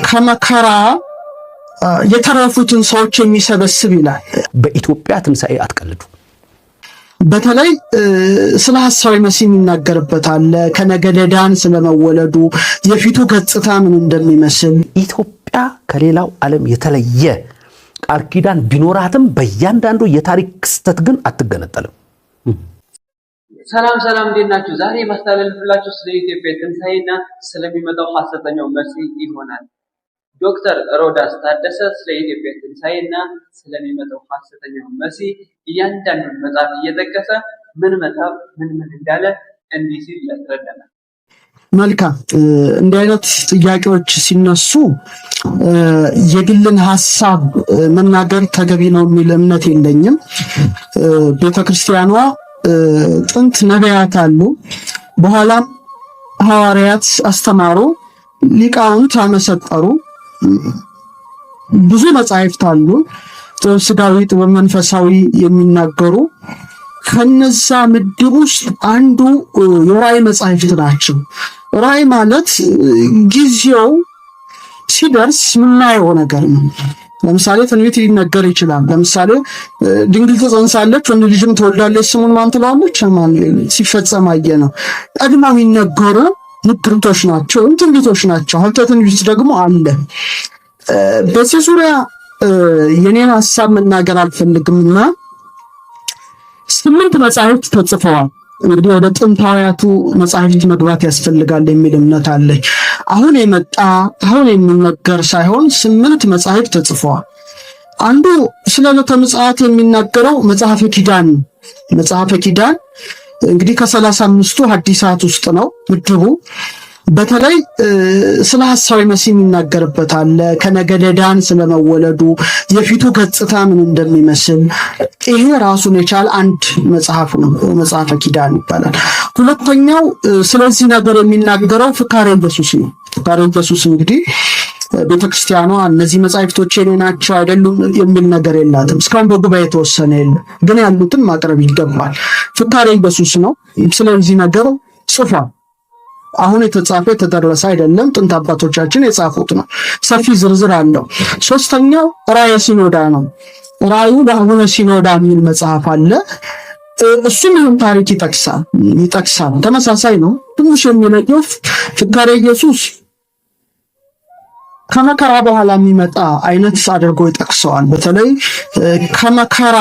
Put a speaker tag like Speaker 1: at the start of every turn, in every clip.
Speaker 1: ከመከራ የተረፉትን ሰዎች የሚሰበስብ ይላል።
Speaker 2: በኢትዮጵያ ትንሣኤ አትቀልዱ።
Speaker 1: በተለይ ስለ ሐሳዊ መሲህ የሚናገርበት አለ። ከነገደ ዳን ስለመወለዱ የፊቱ ገጽታ ምን እንደሚመስል።
Speaker 2: ኢትዮጵያ ከሌላው ዓለም የተለየ ቃል ኪዳን ቢኖራትም በእያንዳንዱ የታሪክ ክስተት ግን አትገነጠልም።
Speaker 3: ሰላም ሰላም፣ እንዴት ናችሁ? ዛሬ የማስተላለፍላችሁ ስለ ኢትዮጵያ ትንሣኤና ስለሚመጣው ሐሰተኛው መሲህ ይሆናል። ዶክተር ሮዳስ ታደሰ ስለ ኢትዮጵያ ትንሣኤና ስለሚመጣው ሐሰተኛው መሲህ እያንዳንዱን መጽሐፍ እየጠቀሰ ምን መጽሐፍ ምን ምን እንዳለ እንዲህ ሲል ያስረዳናል።
Speaker 1: መልካም። እንዲህ አይነት ጥያቄዎች ሲነሱ የግልን ሀሳብ መናገር ተገቢ ነው የሚል እምነት የለኝም። ቤተክርስቲያኗ ጥንት ነቢያት አሉ፣ በኋላም ሐዋርያት አስተማሩ፣ ሊቃውንት አመሰጠሩ፣ ብዙ መጻሕፍት አሉ፣ ጥበብ ሥጋዊ፣ ጥበብ መንፈሳዊ የሚናገሩ። ከነዛ ምድብ ውስጥ አንዱ የራእይ መጻሕፍት ናቸው። ራእይ ማለት ጊዜው ሲደርስ የምናየው ነገር ነው። ለምሳሌ ትንቢት ሊነገር ይችላል። ለምሳሌ ድንግል ትጸንሳለች፣ ወንድ ልጅም ትወልዳለች፣ ስሙን ማን ትለዋለች? አማኑኤል። ሲፈጸም አየ ነው። ቀድመው የሚነገሩ ንግርቶች ናቸው፣ ትንቢቶች ናቸው። ሀብተ ትንቢት ደግሞ አለ። በዚህ ዙሪያ የኔን ሀሳብ መናገር አልፈልግምና 8 መጻሕፍት ተጽፈዋል። እንግዲህ ወደ ጥንታውያቱ መጻሕፍት መግባት ያስፈልጋል የሚል እምነት አለኝ። አሁን የመጣ አሁን የሚነገር ሳይሆን 8 መጻሕፍት ተጽፈዋል። አንዱ ስለ ዕለተ ምጽአት የሚናገረው መጽሐፈ ኪዳን። መጽሐፈ ኪዳን እንግዲህ ከ35ቱ ሐዲሳት ውስጥ ነው ምድቡ። በተለይ ስለ ሐሳዊ መሲህ የሚናገርበት አለ። ከነገደ ዳን ስለመወለዱ የፊቱ ገጽታ ምን እንደሚመስል ይሄ ራሱን የቻለ አንድ መጽሐፍ ነው። መጽሐፈ ኪዳን ይባላል። ሁለተኛው ስለዚህ ነገር የሚናገረው ፍካሬ ኢየሱስ ነው። ፍካሬ ኢየሱስ እንግዲህ ቤተክርስቲያኗ እነዚህ መጻሕፍቶች የኔ ናቸው አይደሉም የሚል ነገር የላትም። እስካሁን በጉባኤ የተወሰነ የለም፣ ግን ያሉትን ማቅረብ ይገባል። ፍካሬ ኢየሱስ ነው። ስለዚህ ነገር ጽፏል። አሁን የተጻፈ የተደረሰ አይደለም፣ ጥንት አባቶቻችን የጻፉት ነው። ሰፊ ዝርዝር አለው። ሶስተኛው ራእየ ሲኖዳ ነው። ራእዩ በአቡነ ሲኖዳ የሚል መጽሐፍ አለ። እሱም ይሁን ታሪክ ይጠቅሳል። ተመሳሳይ ነው። ትንሽ የሚለየው ፍካሬ ኢየሱስ ከመከራ በኋላ የሚመጣ አይነት አድርጎ ይጠቅሰዋል። በተለይ ከመከራ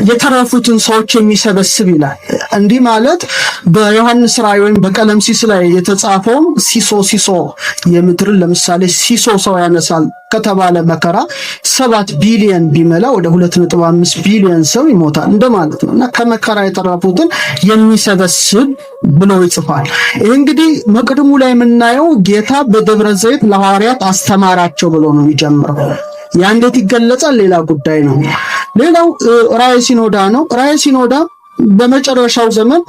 Speaker 1: የተረፉትን ሰዎች የሚሰበስብ ይላል። እንዲህ ማለት በዮሐንስ ራእይ ወይም በቀለምሲስ ላይ የተጻፈውን ሲሶ ሲሶ የምድርን ለምሳሌ ሲሶ ሰው ያነሳል ከተባለ መከራ 7 ቢሊዮን ቢመላ ወደ 2.5 ቢሊዮን ሰው ይሞታል እንደማለት ነው። እና ከመከራ የተረፉትን የሚሰበስብ ብሎ ይጽፋል። ይህ እንግዲህ መቅድሙ ላይ የምናየው ጌታ በደብረ ዘይት ለሐዋርያት አስተማራቸው ብሎ ነው የሚጀምረው። ያ እንዴት ይገለጻል? ሌላ ጉዳይ ነው። ሌላው ራእየ ሲኖዳ ነው። ራእየ ሲኖዳ በመጨረሻው ዘመን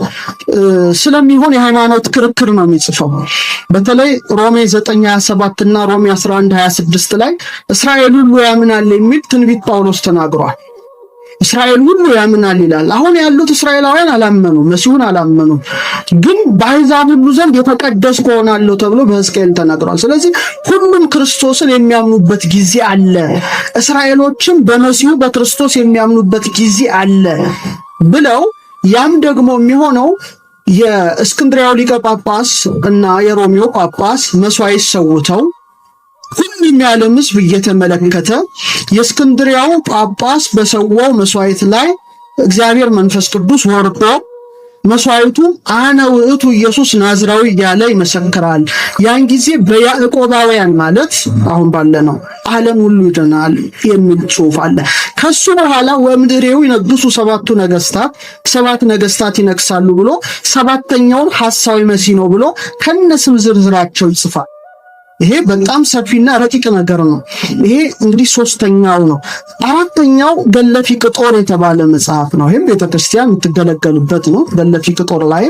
Speaker 1: ስለሚሆን የሃይማኖት ክርክር ነው የሚጽፈው። በተለይ ሮሜ 9:27 እና ሮሜ 11:26 ላይ እስራኤል ሁሉ ያምናል የሚል ትንቢት ጳውሎስ ተናግሯል። እስራኤል ሁሉ ያምናል ይላል። አሁን ያሉት እስራኤላውያን አላመኑ፣ መሲሁን አላመኑ። ግን በአሕዛብ ሁሉ ዘንድ የተቀደስኩ እሆናለሁ ተብሎ በሕዝቅኤል ተናግሯል። ስለዚህ ሁሉም ክርስቶስን የሚያምኑበት ጊዜ አለ። እስራኤሎችም በመሲሁ በክርስቶስ የሚያምኑበት ጊዜ አለ ብለው ያም ደግሞ የሚሆነው የእስክንድሪያው ሊቀ ጳጳስ እና የሮሚዮ ጳጳስ መስዋዕት ሰውተው ሁሉም የዓለም ሕዝብ እየተመለከተ የእስክንድሪያው ጳጳስ በሰዋው መስዋዕት ላይ እግዚአብሔር መንፈስ ቅዱስ ወርዶ መስዋዕቱ አነ ውእቱ ኢየሱስ ናዝራዊ እያለ ይመሰክራል። ያን ጊዜ በያዕቆባውያን ማለት አሁን ባለ ነው ዓለም ሁሉ ይድናል የሚል ጽሑፍ አለ። ከሱ በኋላ ወምድሬው ይነግሱ 7ቱ ነገስታት፣ 7 ነገስታት ይነግሳሉ ብሎ 7ኛውን ሐሳዊ መሲህ ነው ብሎ ከነስም ዝርዝራቸው ይጽፋል። ይሄ በጣም ሰፊና ረቂቅ ነገር ነው። ይሄ እንግዲህ ሶስተኛው ነው። አራተኛው ገድለ ፊቅጦር የተባለ መጽሐፍ ነው። ይህም ቤተክርስቲያን የምትገለገልበት ነው። ገድለ ፊቅጦር ላይ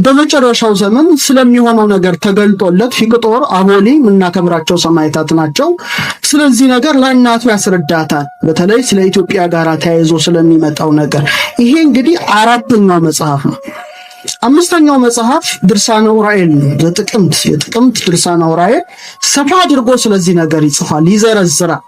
Speaker 1: በመጨረሻው ዘመን ስለሚሆነው ነገር ተገልጦለት ፊቅጦር አቦሊ የምናከብራቸው ሰማዕታት ናቸው። ስለዚህ ነገር ለእናቱ ያስረዳታል። በተለይ ስለ ኢትዮጵያ ጋር ተያይዞ ስለሚመጣው ነገር። ይሄ እንግዲህ አራተኛው መጽሐፍ ነው። አምስተኛው መጽሐፍ ድርሳነ ዑራኤል ነው። የጥቅምት ድርሳነ ዑራኤል ሰፋ አድርጎ ስለዚህ ነገር ይጽፋል፣ ይዘረዝራል።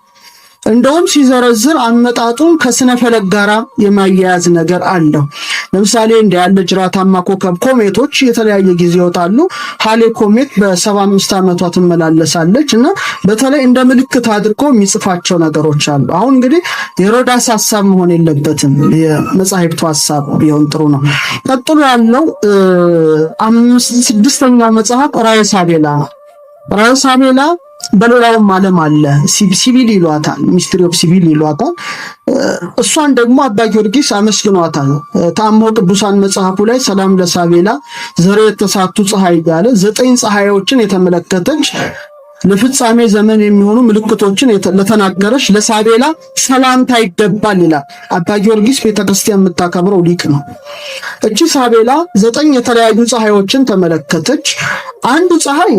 Speaker 1: እንደውም ሲዘረዝር አመጣጡን ከስነ ፈለክ ጋራ የማያያዝ ነገር አለው። ለምሳሌ እንደ ያለ ጅራታማ ኮከብ comet ኦች የተለያየ ጊዜ ይወጣሉ። Halley comet በ75 ዓመቷ ትመላለሳለች እና በተለይ እንደ ምልክት አድርጎ የሚጽፋቸው ነገሮች አሉ። አሁን እንግዲህ የሮዳስ ሀሳብ መሆን የለበትም፣ የመጻሕፍቱ ሀሳብ ቢሆን ጥሩ ነው። ቀጥሎ ያለው ስድስተኛው መጽሐፍ ራእየ ሳቤላ ነው። ራእየ ሳቤላ በሌላውም ዓለም አለ። Sibyl ይሏታል፣ Mystery of Sibyl ይሏታል። እሷን ደግሞ አባ ጊዮርጊስ አመስግኗታል። ተአምሆ ቅዱሳን መጽሐፉ ላይ ሰላም ለሳቤላ ዘረ የተሳቱ ፀሐይ እያለ 9 ፀሐዮችን የተመለከተች ለፍጻሜ ዘመን የሚሆኑ ምልክቶችን ለተናገረች ለሳቤላ ሰላምታ ይገባል ይላል። አባ ጊዮርጊስ ቤተክርስቲያን የምታከብረው ሊቅ ነው። እቺ ሳቤላ 9 የተለያዩ ፀሐዮችን ተመለከተች። አንዱ ፀሐይ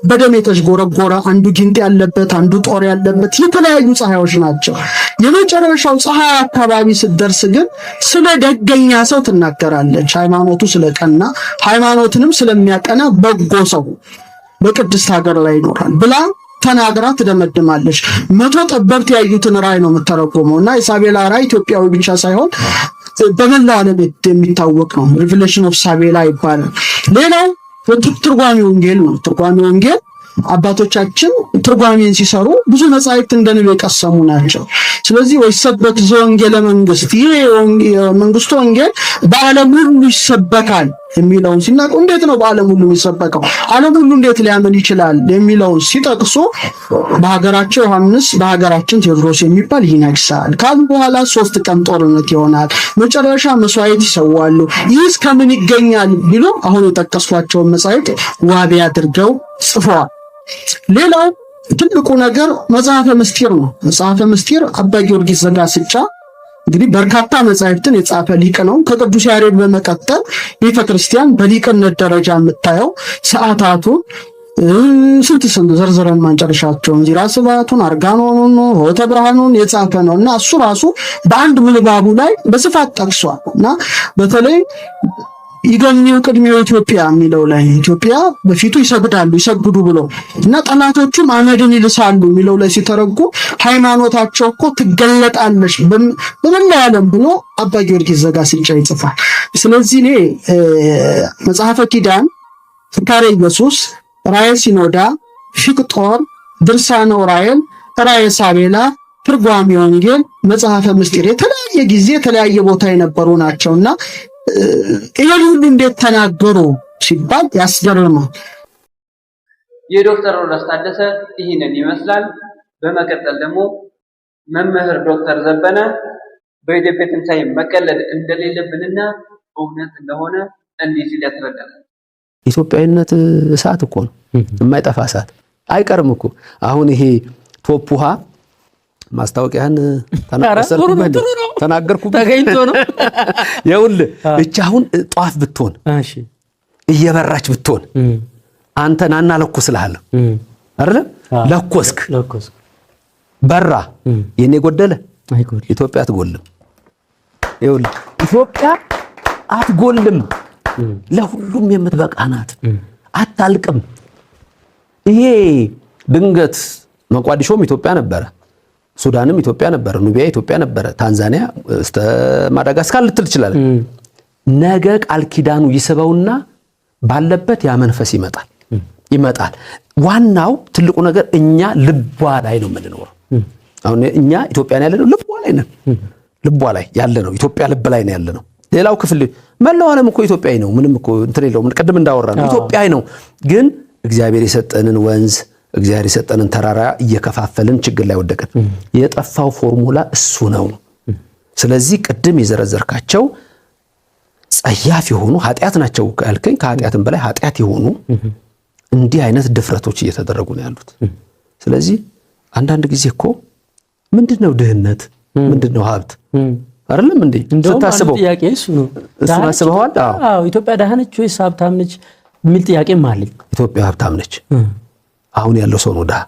Speaker 1: በደም የተዥጎረጎረ፣ አንዱ ጊንጥ ያለበት፣ አንዱ ጦር ያለበት የተለያዩ ፀሐዮች ናቸው። የመጨረሻው ፀሐይ አካባቢ ስትደርስ ግን ስለ ደገኛ ሰው ትናገራለች። ሃይማኖቱ ስለቀና ሃይማኖትንም ስለሚያቀና በጎ ሰው በቅድስት ሀገር ላይ ይኖራል ብላ ተናግራ ትደመድማለች። 100 ጠበብት ያዩትን ራእይ ነው የምተረጎመው እና የሳቤላ ራእይ ኢትዮጵያዊ ብቻ ሳይሆን በመላው ዓለም የሚታወቅ ነው። Revelation of ሳቤላ ይባላል። ሌላው ትርጓሜ ወንጌል ነው። ትርጓሜ ወንጌል አባቶቻችን ትርጓሜን ሲሰሩ ብዙ መጻሕፍት እንደ ንብ የቀሰሙ ናቸው። ስለዚህ ወይሰበክ ዘወንጌለ መንግስት፣ ይህ የመንግስቱ ወንጌል በዓለም ሁሉ ይሰበካል የሚለውን ሲናቁ እንዴት ነው በዓለም ሁሉ የሚሰበከው? ዓለም ሁሉ እንዴት ሊያምን ይችላል የሚለውን ሲጠቅሱ በሀገራቸው ዮሐንስ በሀገራችን ቴዎድሮስ የሚባል ይነግሳል ካሉ በኋላ 3 ቀን ጦርነት ይሆናል፣ መጨረሻ መስዋዕት ይሰዋሉ። ይህስ ከምን ይገኛል ቢሉ አሁን የጠቀስኳቸውን መጻሕፍት ዋቢ አድርገው ጽፈዋል። ሌላው ትልቁ ነገር መጽሐፈ ምስጢር ነው። መጽሐፈ ምስጢር አባ ጊዮርጊስ ዘጋስጫ እንግዲህ በርካታ መጻሕፍትን የጻፈ ሊቅ ነው። ከቅዱስ ያሬድ በመቀጠል ቤተክርስቲያን በሊቅነት ደረጃ የምታየው ሰዓታቱን ስንት ስንት ዘርዝረን ማንጨርሻቸውን ዚራ ስብሐቱን፣ አርጋኖኑን፣ ሆተ ብርሃኑን የጻፈ ነው እና እሱ ራሱ በአንድ ምንባቡ ላይ በስፋት ጠቅሷል እና በተለይ ይገኙ ቅድሚው ኢትዮጵያ የሚለው ላይ ኢትዮጵያ በፊቱ ይሰግዳሉ ይሰግዱ ብሎ እና ጠላቶቹም አመድን ይልሳሉ የሚለው ላይ ሲተረጉ ሃይማኖታቸው እኮ ትገለጣለች በመላው ዓለም ብሎ አባ ጊዮርጊስ ዘጋስጫ ይጽፋል። ስለዚህ እኔ መጽሐፈ ኪዳን፣ ፍካሬ ኢየሱስ፣ ራእየ ሲኖዳ፣ ፊቅጦር፣ ድርሳነ ዑራኤል፣ ራእየ ሳቤላ፣ ትርጓሜ ወንጌል፣ መጽሐፈ ምስጢር የተለያየ ጊዜ የተለያየ ቦታ የነበሩ ናቸውና ይሄን ሁሉ እንዴት ተናገሩ ሲባል ያስገርማል።
Speaker 3: የዶክተር ሮዳስ ታደሰ ይህንን ይመስላል። በመቀጠል ደግሞ መምህር ዶክተር ዘበነ በኢትዮጵያ ትንሣኤ መቀለድ እንደሌለብንና እውነት እንደሆነ እንዲህ ሲል ያስረዳል።
Speaker 2: ኢትዮጵያዊነት እሳት እኮ ነው፣ የማይጠፋ እሳት አይቀርም እኮ። አሁን ይሄ ቶፕ ውሃ ማስታወቂያን ተናገርኩ
Speaker 4: ተገኝቶ ነው።
Speaker 2: ይኸውልህ እቺ አሁን ጧፍ ብትሆን እየበራች ብትሆን አንተ ናና ለኩስ እልሃለሁ አይደለም? ለኮስክ፣ በራ፣ የኔ ጎደለ፣ ኢትዮጵያ አትጎልም። ይኸውልህ ኢትዮጵያ አትጎልም፣ ለሁሉም የምትበቃ ናት፣ አታልቅም። ይሄ ድንገት መቋዲሾም ኢትዮጵያ ነበረ፣ ሱዳንም ኢትዮጵያ ነበረ፣ ኑቢያ ኢትዮጵያ ነበረ፣ ታንዛኒያ እስከ ማዳጋስካር ልትል ትችላለህ። ነገ ቃል ኪዳኑ ይስበውና ባለበት ያ መንፈስ ይመጣል ይመጣል። ዋናው ትልቁ ነገር እኛ ልቧ ላይ ነው የምንኖረው። አሁን እኛ ኢትዮጵያን ያለነው ልቧ ላይ ነን። ልቧ ላይ ያለ ነው ኢትዮጵያ ልብ ላይ ነው ያለነው። ሌላው ክፍል መላው ዓለም እኮ ኢትዮጵያዊ ነው። ምንም እኮ እንትን የለውም። ቅድም እንዳወራ ነው ኢትዮጵያዊ ነው። ግን እግዚአብሔር የሰጠንን ወንዝ እግዚአብሔር የሰጠንን ተራራ እየከፋፈልን ችግር ላይ ወደቅን። የጠፋው ፎርሙላ እሱ ነው። ስለዚህ ቅድም የዘረዘርካቸው ጸያፍ የሆኑ ኃጢአት ናቸው ያልከኝ ከኃጢአትም በላይ ኃጢአት የሆኑ እንዲህ አይነት ድፍረቶች እየተደረጉ ነው ያሉት። ስለዚህ አንዳንድ ጊዜ እኮ ምንድነው ድህነት? ምንድነው ሀብት? አይደለም እንዴ? ስታስበው
Speaker 4: ጥያቄ እሱ ነው።
Speaker 2: እሱን አስበዋል?
Speaker 4: አዎ፣ ኢትዮጵያ ድሃ ነች ወይስ ሀብታም ነች የሚል ጥያቄም አለኝ።
Speaker 2: ኢትዮጵያ ሀብታም ነች። አሁን ያለው ሰው ነው ድሃ።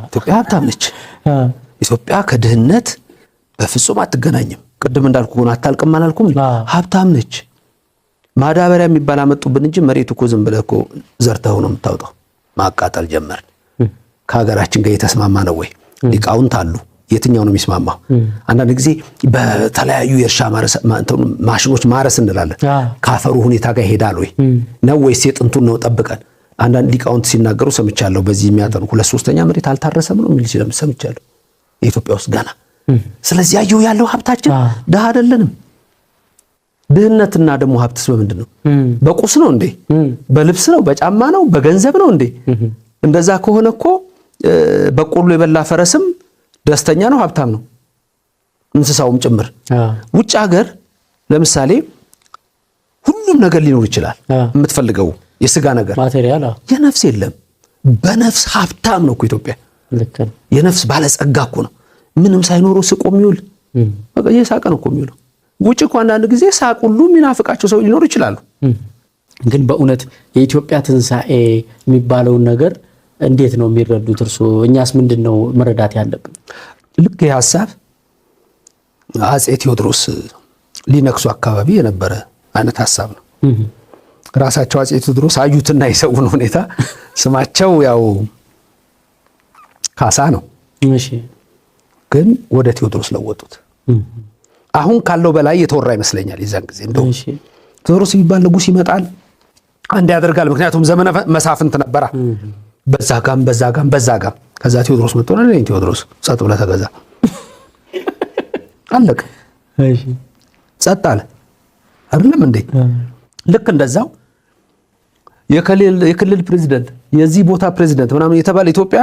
Speaker 2: ኢትዮጵያ ሀብታም ነች። ኢትዮጵያ ከድህነት በፍጹም አትገናኝም። ቅድም እንዳልኩ ሆነ አታልቅም አላልኩም? ሀብታም ነች። ማዳበሪያ የሚባል አመጡብን እንጂ መሬቱ እኮ ዝም ብለህ እኮ ዘርተኸው ነው የምታወጣው። ማቃጠል ጀመርን። ከሀገራችን ጋር የተስማማ ነው ወይ? ሊቃውንት አሉ። የትኛው ነው የሚስማማው? አንዳንድ ጊዜ በተለያዩ የእርሻ ማሽኖች ማረስ እንላለን። ከአፈሩ ሁኔታ ጋር ይሄዳል ወይ ነው ወይስ የጥንቱን ነው ጠብቀን? አንዳንድ ሊቃውንት ሲናገሩ ሰምቻለሁ። በዚህ የሚያጠኑ 2/3 መሬት አልታረሰም ነው የሚል ሰምቻለሁ። የኢትዮጵያ ውስጥ ገና። ስለዚህ ያየው ያለው ሀብታችን ድሃ አይደለንም። ድህነትና ደግሞ ሀብትስ በምንድን ነው? በቁስ ነው እንዴ? በልብስ ነው? በጫማ ነው? በገንዘብ ነው እንዴ? እንደዛ ከሆነ እኮ በቆሎ የበላ ፈረስም ደስተኛ ነው፣ ሀብታም ነው፣ እንስሳውም ጭምር። ውጭ ሀገር ለምሳሌ ሁሉም ነገር ሊኖር ይችላል። የምትፈልገው የስጋ ነገር
Speaker 4: material፣
Speaker 2: የነፍስ የለም። በነፍስ ሀብታም ነው እኮ ኢትዮጵያ። የነፍስ ባለጸጋ እኮ ነው። ምንም ሳይኖረው ስቆ የሚውል፣ በቃ እየሳቀ ነው እኮ የሚውለው። ውጭ እኮ አንዳንድ ጊዜ ሳቅ ሁሉ የሚናፍቃቸው ሰው ሊኖሩ ይችላሉ።
Speaker 4: ግን በእውነት የኢትዮጵያ ትንሣኤ የሚባለውን ነገር እንዴት ነው የሚረዱት እርስዎ? እኛስ ምንድን ነው መረዳት ያለብን?
Speaker 2: ልክ ይህ ሀሳብ አፄ ቴዎድሮስ ሊነግሱ አካባቢ የነበረ አይነት ሀሳብ ነው። ራሳቸው አፄ ቴዎድሮስ አዩትና የሰውን ሁኔታ፣ ስማቸው ያው ካሳ ነው፣ ግን ወደ ቴዎድሮስ ለወጡት። አሁን ካለው በላይ የተወራ ይመስለኛል። የዛን ጊዜ እንደው ቴዎድሮስ የሚባል ንጉሥ ይመጣል፣ አንድ ያደርጋል። ምክንያቱም ዘመነ መሳፍንት ነበራ። በዛ ጋም በዛ ጋም በዛ ጋም። ከዛ ቴዎድሮስ መጥቶ ነው፣ ቴዎድሮስ ጸጥ ብለህ ተገዛ፣ አለቀ። ጸጥ አለ አይደለም እንዴ? ልክ እንደዛው የክልል ፕሬዚደንት፣ የዚህ ቦታ ፕሬዚደንት ምናምን የተባለ ኢትዮጵያ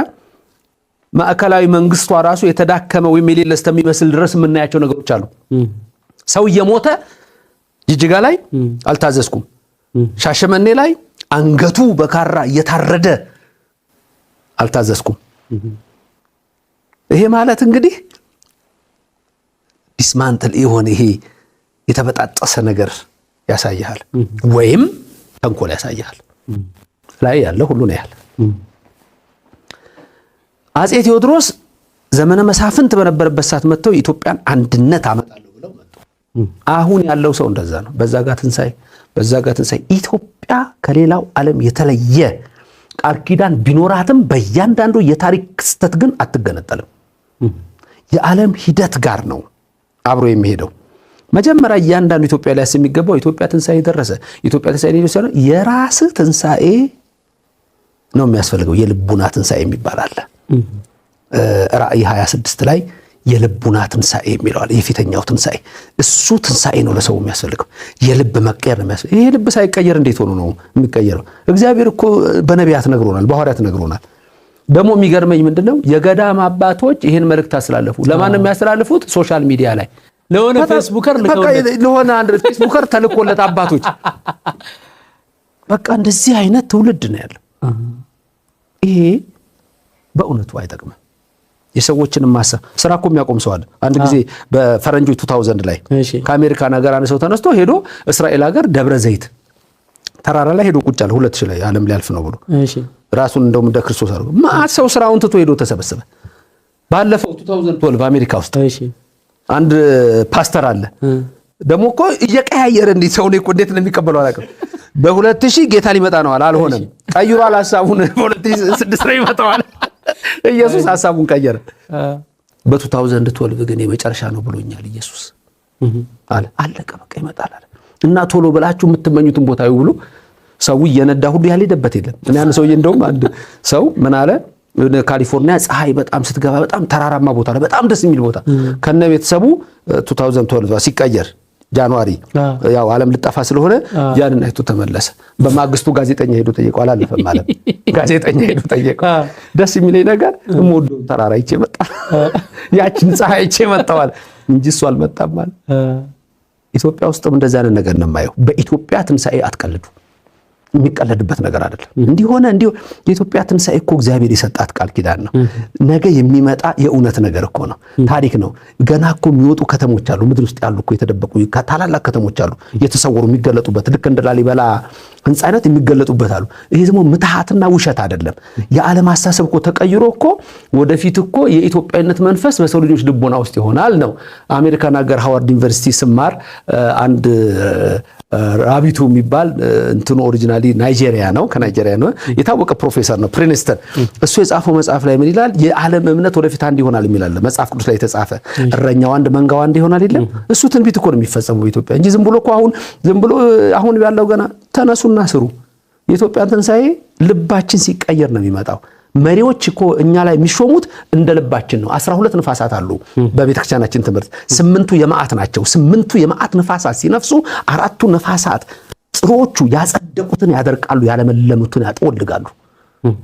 Speaker 2: ማዕከላዊ መንግስቷ ራሱ የተዳከመ ወይም የሌለ እስከሚመስል ድረስ የምናያቸው ነገሮች አሉ። ሰው እየሞተ ጅጅጋ ላይ አልታዘዝኩም፣ ሻሸመኔ ላይ አንገቱ በካራ እየታረደ አልታዘዝኩም። ይሄ ማለት እንግዲህ dismantle የሆነ ይሄ የተበጣጠሰ ነገር ያሳይሃል፣ ወይም ተንኮል ያሳይሃል። ላይ ያለ ሁሉ ነው ያህል። አፄ ቴዎድሮስ ዘመነ መሳፍንት በነበረበት ሰዓት መጥተው የኢትዮጵያን አንድነት አመጣለሁ ብለው መጡ። አሁን ያለው ሰው እንደዛ ነው። በዛ ጋር ትንሣኤ፣ በዛ ጋር ትንሣኤ። ኢትዮጵያ ከሌላው ዓለም የተለየ ቃል ኪዳን ቢኖራትም በእያንዳንዱ የታሪክ ክስተት ግን አትገነጠልም። የዓለም ሂደት ጋር ነው አብሮ የሚሄደው። መጀመሪያ እያንዳንዱ ኢትዮጵያ ሊያስብ የሚገባው ኢትዮጵያ ትንሣኤ ደረሰ፣ ኢትዮጵያ ትንሣኤ ደረሰ፣ የራስህ ትንሣኤ ነው የሚያስፈልገው። የልቡና ትንሣኤ የሚባል አለ። ራእይ 26 ላይ የልቡና ትንሣኤ የሚለው አለ። የፊተኛው ትንሣኤ እሱ ትንሣኤ ነው ለሰው የሚያስፈልገው። የልብ መቀየር ነው የሚያስፈልገው። ይሄ ልብ ሳይቀየር እንዴት ሆኖ ነው የሚቀየረው? እግዚአብሔር እኮ በነቢያት ነግሮናል፣ በሐዋርያት ነግሮናል። ደግሞ የሚገርመኝ ምንድነው የገዳም አባቶች ይህን መልእክት አስተላለፉ። ለማን ነው የሚያስተላልፉት? Social media ላይ
Speaker 4: ለሆነ Facebooker
Speaker 2: ለሆነ አንድ Facebooker ተልኮለት አባቶች በቃ እንደዚህ አይነት ትውልድ ነው ያለው። ይሄ በእውነቱ አይጠቅምም። የሰዎችን ማሰብ ስራ እኮ የሚያቆም ሰው አለ። አንድ ጊዜ በፈረንጆች 2000 ላይ ከአሜሪካን ሀገር አንድ ሰው ተነስቶ ሄዶ እስራኤል ሀገር ደብረ ዘይት ተራራ ላይ ሄዶ ቁጭ አለ። 2000 ላይ ዓለም ሊያልፍ ነው ብሎ ራሱን እንደውም እንደ ክርስቶስ አድርጎ ማአት ሰው ስራውን ትቶ ሄዶ ተሰበሰበ። ባለፈው 2012 አሜሪካ ውስጥ አንድ ፓስተር አለ። ደግሞ እኮ እየቀያየረ እንዴት ሰው እኮ እንዴት ነው የሚቀበለው አላውቅም። በ2000 ጌታ ሊመጣ ነው አለ። አልሆነም፣ ቀይሯል ሐሳቡን። በ2006 ነው ይመጣዋል። ኢየሱስ ሐሳቡን ቀየረ። በ2012 ግን የመጨረሻ ነው ብሎኛል ኢየሱስ አለ። አለቀ በቃ ይመጣል አለ። እና ቶሎ ብላችሁ የምትመኙትን ቦታ ይውሉ። ሰው እየነዳ ሁሉ ያልሄደበት የለም። እኔ አንድ ሰውዬ እንደውም አንድ ሰው ምን አለ፣ ካሊፎርኒያ ፀሐይ በጣም ስትገባ በጣም ተራራማ ቦታ ነው፣ በጣም ደስ የሚል ቦታ፣ ከነ ቤተሰቡ 2012 ሲቀየር January ያው ዓለም ልጠፋ ስለሆነ ያንን አይቶ ተመለሰ። በማግስቱ ጋዜጠኛ ሄዶ ጠየቀው። አላለፈም ማለት ጋዜጠኛ ሄዶ ጠየቀው። ደስ የሚለኝ ነገር የምወደውን ተራራ አይቼ መጣ፣ ያችን ፀሐይ አይቼ መጣዋል እንጂ እሱ አልመጣም አለ። ኢትዮጵያ ውስጥም እንደዛ አይነት ነገር ነው የማየው። በኢትዮጵያ ትንሣኤ አትቀልዱ። የሚቀለድበት ነገር አይደለም። እንዲሆነ እንዲሁ የኢትዮጵያ ትንሣኤ እኮ እግዚአብሔር የሰጣት ቃል ኪዳን ነው። ነገ የሚመጣ የእውነት ነገር እኮ ነው፣ ታሪክ ነው። ገና እኮ የሚወጡ ከተሞች አሉ፣ ምድር ውስጥ ያሉ እኮ የተደበቁ ታላላቅ ከተሞች አሉ፣ የተሰወሩ የሚገለጡበት፣ ልክ እንደ ላሊበላ ህንፃ አይነት የሚገለጡበት አሉ። ይሄ ደግሞ ምትሃትና ውሸት አይደለም። የዓለም አስተሳሰብ እኮ ተቀይሮ እኮ ወደፊት እኮ የኢትዮጵያዊነት መንፈስ በሰው ልጆች ልቦና ውስጥ ይሆናል ነው። አሜሪካን ሀገር ሃዋርድ ዩኒቨርሲቲ ስማር አንድ ራቢቱ የሚባል እንትኑ originally ናይጄሪያ ነው፣ ከናይጄሪያ ነው፣ የታወቀ ፕሮፌሰር ነው፣ ፕሪንስተን። እሱ የጻፈው መጽሐፍ ላይ ምን ይላል? የዓለም እምነት ወደፊት አንድ ይሆናል የሚል አለ። መጽሐፍ ቅዱስ ላይ የተጻፈ እረኛው አንድ መንጋው አንድ ይሆናል የለም። እሱ ትንቢት እኮ ነው የሚፈጸመው በኢትዮጵያ እንጂ ዝም ብሎ እኮ አሁን ዝም ብሎ አሁን ያለው ገና ተነሱና ስሩ። የኢትዮጵያን ትንሣኤ ልባችን ሲቀየር ነው የሚመጣው። መሪዎች እኮ እኛ ላይ የሚሾሙት እንደ ልባችን ነው። 12 ንፋሳት አሉ በቤተክርስቲያናችን ትምህርት። 8ቱ የመዓት ናቸው። 8ቱ የመዓት ንፋሳት ሲነፍሱ 4ቱ ንፋሳት ጥሩዎቹ ያጸደቁትን ያደርቃሉ፣ ያለመለሙትን ያጠወልጋሉ።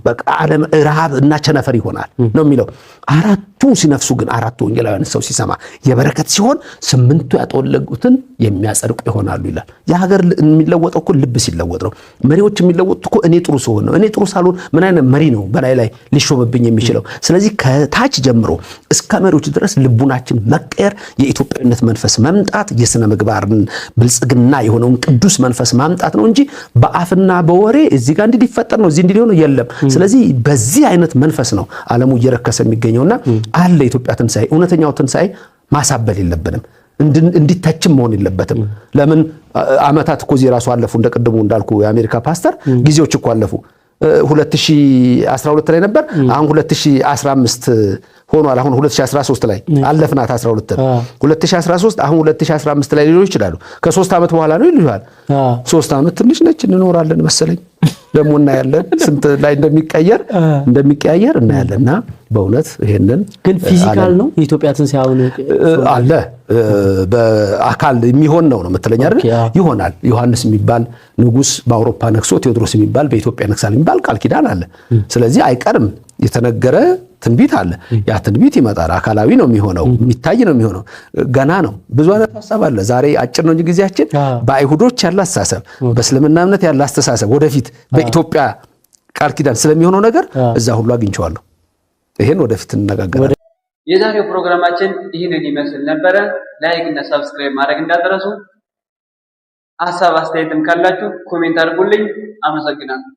Speaker 2: በቃ ዓለም ረሃብ እና ቸነፈር ይሆናል ነው የሚለው። 4ቱ ሲነፍሱ ግን 4ቱ ወንጌላውያን ሰው ሲሰማ የበረከት ሲሆን 8ቱ ያጠወለጉትን የሚያጸድቁ ይሆናሉ ይላል። የሀገር የሚለወጠው እኮ ልብ ሲለወጥ ነው። መሪዎች የሚለወጡት እኮ እኔ ጥሩ ስሆን ነው። እኔ ጥሩ ሳልሆን ምን አይነት መሪ ነው በላይ ላይ ሊሾምብኝ የሚችለው? ስለዚህ ከታች ጀምሮ እስከ መሪዎች ድረስ ልቡናችን መቀየር፣ የኢትዮጵያዊነት መንፈስ መምጣት፣ የስነ ምግባርን ብልጽግና የሆነውን ቅዱስ መንፈስ ማምጣት ነው እንጂ በአፍና በወሬ እዚህ ጋር እንዲህ ሊፈጠር ነው እዚህ እንዲህ ሊሆን የለም። ስለዚህ በዚህ አይነት መንፈስ ነው ዓለሙ እየረከሰ የሚገኘውና አለ የኢትዮጵያ ትንሣኤ። እውነተኛው ትንሣኤ ማሳበል የለብንም፣ እንዲተችም መሆን የለበትም። ለምን አመታት እኮ እዚህ ራሱ አለፉ። እንደቅድሙ እንዳልኩ የአሜሪካ ፓስተር ጊዜዎች እኮ አለፉ። 2012 ላይ ነበር፣ አሁን 2015 ሆኗል። አሁን 2013 ላይ አለፍናት 12 2013 አሁን 2015 ላይ ሊሉ ይችላሉ። ከ3 ዓመት በኋላ ነው ይሉሃል። 3 ዓመት ትንሽ ነች፣ እንኖራለን መሰለኝ ደግሞ እናያለን፣ ስንት ላይ እንደሚቀየር እንደሚቀያየር እናያለንና በእውነት ይሄንን
Speaker 4: ግን physical ነው የኢትዮጵያ ትንሣኤ አሁን
Speaker 2: አለ በአካል የሚሆን ነው ነው የምትለኝ አይደል? ይሆናል። ዮሐንስ የሚባል ንጉስ በአውሮፓ ነግሶ ቴዎድሮስ የሚባል በኢትዮጵያ ነግሳል የሚባል ቃል ኪዳን አለ። ስለዚህ አይቀርም፣ የተነገረ ትንቢት አለ። ያ ትንቢት ይመጣል። አካላዊ ነው የሚሆነው፣ የሚታይ ነው የሚሆነው። ገና ነው። ብዙ አይነት ሀሳብ አለ። ዛሬ አጭር ነው እንጂ ጊዜያችን። በአይሁዶች ያለ አስተሳሰብ፣ በእስልምና እምነት ያለ አስተሳሰብ ወደፊት በኢትዮጵያ ቃል ኪዳን ስለሚሆነው ነገር እዛ ሁሉ አግኝቼዋለሁ። ይሄን ወደፊት እንነጋገራለን።
Speaker 3: የዛሬው ፕሮግራማችን ይህንን ይመስል ነበረ። Like እና subscribe ማድረግ እንዳትረሱ። ሀሳብ አስተያየትም ካላችሁ comment አድርጉልኝ። አመሰግናለሁ።